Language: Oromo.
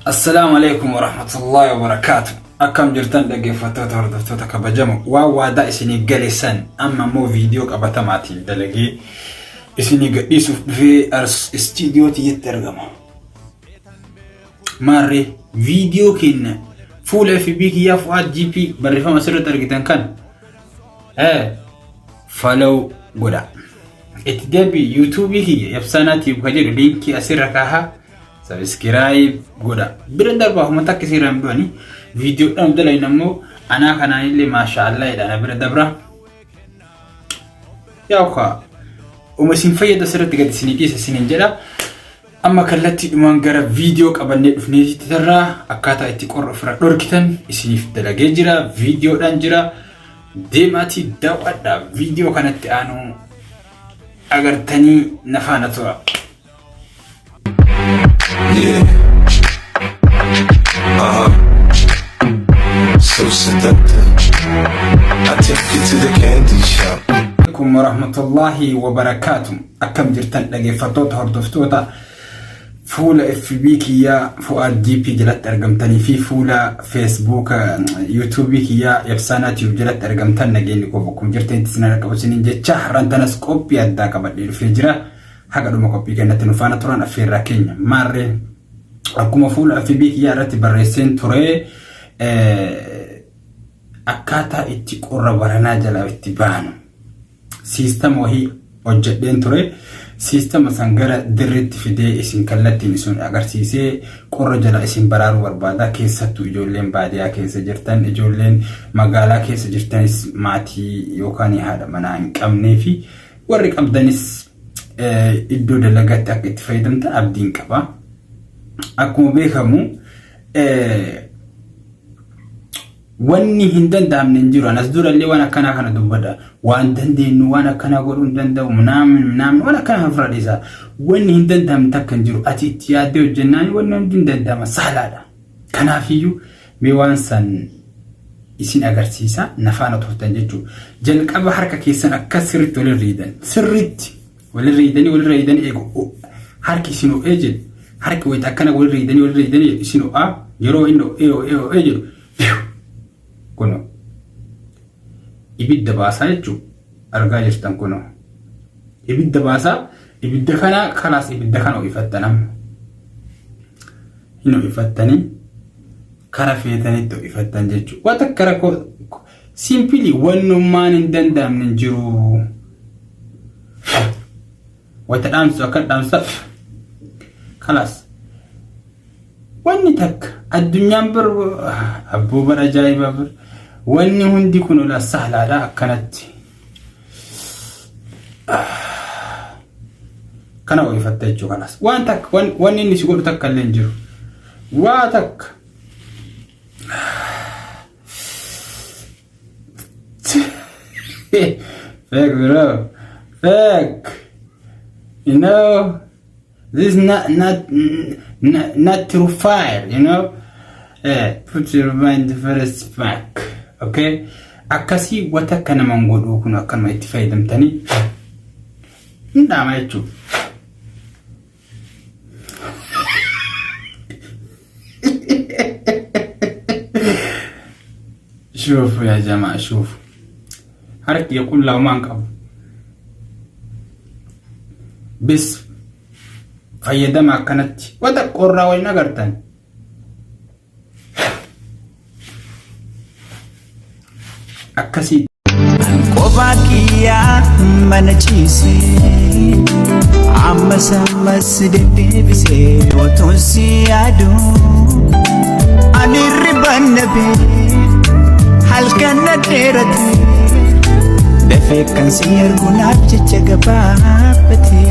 Assalaamu alaikum warahmatullahi wabarakaatu. Akkam jirtan dhaggeeffattoota, hordoftoota kabajamoo? Waan waadaa isinii gale san amma immoo viidiyoo qabatamaatiin dalagee isinii gadhiisuuf dhufee istiidiyoo tiyyatti argama. Maarree, viidiyoo keenya fuula FB kiyyaa Fu'aad GP barreeffama asirratti argitan kan follow godha. Itti deebi YouTube kiyya Ibsanaa Tube ka jedhu liinkii asirra kaahaa, subscribe godha. Bira darbaa uummata akka isirra hin du'ani. Viidiyoodhaan dalayin ammoo anaa kanaan illee maasha Allah jedha bira dabra. Yaa kaa uma isin fayyadu asirratti gadi isinii dhiisa isiniin jedha. Amma kallattiidhumaan gara viidiyoo qabannee dhufneetitti tarraa akkaataa itti qorra ofirra dhorkitan isiniif dalagee jira. Viidiyoodhaan jira. Deemaatii daawwadha. Viidiyoo kanatti aanu agartanii na faana tura. Yeah. So seductive. I take you to the candy shop. Alaikum warahmatullahi wabarakaatu. Akkam jirtan dhaggeeffattoota, hordoftoota fuula FB kiyyaa Fu'aad GP jalatti argamtanii fi fuula Facebook, YouTube kiyyaa Ibsaanaa Tube jalatti argamtan? Nageenyi koo bakkuma jirtanitti isin harka qabu isiniin jecha, har'aan tanas qophii addaa qabadhee dhufee jira. Haga dhuma qophii keenyatti nu faana turan affeerraa keenya. Maarree, akkuma fuula FB kiyyaa irratti barreesseen ture, akkaataa itti qorra baranaa jalaa itti baanu siistama wahii hojjedheen ture. Siistama san gara dirriitti fidee isin kallattiin isin agarsiisee qorra jala isin baraaruu barbaada. Keessattuu ijoolleen baadiyyaa keessa jirtan, ijoolleen magaalaa keessa jirtanis, maatii yookaan haadha manaa hin qabnee fi warri qabdanis iddoo dalagaatti akka itti fayyadamtan abdiin qaba. Akkuma beekamu wanni hin danda'amne hin jiru. Anas durallee waan akkanaa kana dubbadha. Waan dandeenyu waan akkanaa godhuu hin danda'u. Minaamin minaamin waan akkanaa ofirra dhiisa. Wanni hin danda'amne takka hin jiru. Ati itti yaaddee hojjennaan wanni hundi hin danda'ama. Saalaadha. Kanaafiyyuu mee waan san isin agarsiisa, na faana turtan jechuudha. Jalqaba harka keessan akkas sirriitti walirra riidan. Sirriitti walirra riidanii, walirra riidanii eegu harki isin ho'ee jedhu, harki wayita akkana walirra riidanii, walirra riidanii jedhu isin ho'aa. Yeroo inni ho'ee ho'ee ho'ee jedhu kunoo ibidda baasaa jechuudha. Argaa jirtan, kunoo ibidda baasaa. Ibidda kana kalaas, ibidda kana ho'ifattan amma. Hin ho'ifattanii, kara feetanitti ho'ifattan jechuudha. Waan takka rakkoo simple, wannummaan hin danda'amne hin jiru. Wayita dhaamsu akka dhaamsa kalaas. Wanni takka addunyaan bir abboo bar ajaa'ibaa bir wanni hundi kun ola sahlaadha akkanatti. Kana ho'ifatta jechuu kalaas. Waan takka wanni inni si godhu takka illee hin jiru. Waa takka. Fake, bro. Fake. This is not true fire. Put your mind first back. Okay? Akkasii wata akka naman godhuu kun akkanuma itti fayyadamtanii hin dhaama jechuudha. شوفوا يا جماعة، شوفوا، harki qullaa waan qabu bis fayyadama akkanatti wanta qorraa waliin agartan. Akkasii. Kophaa kiyyaa mana ciisee ammas ammas deddeebisee otoon si yaadu ani riban dhabee halkan na dheerate dafee kan si argu naaf jecha gabaabbate.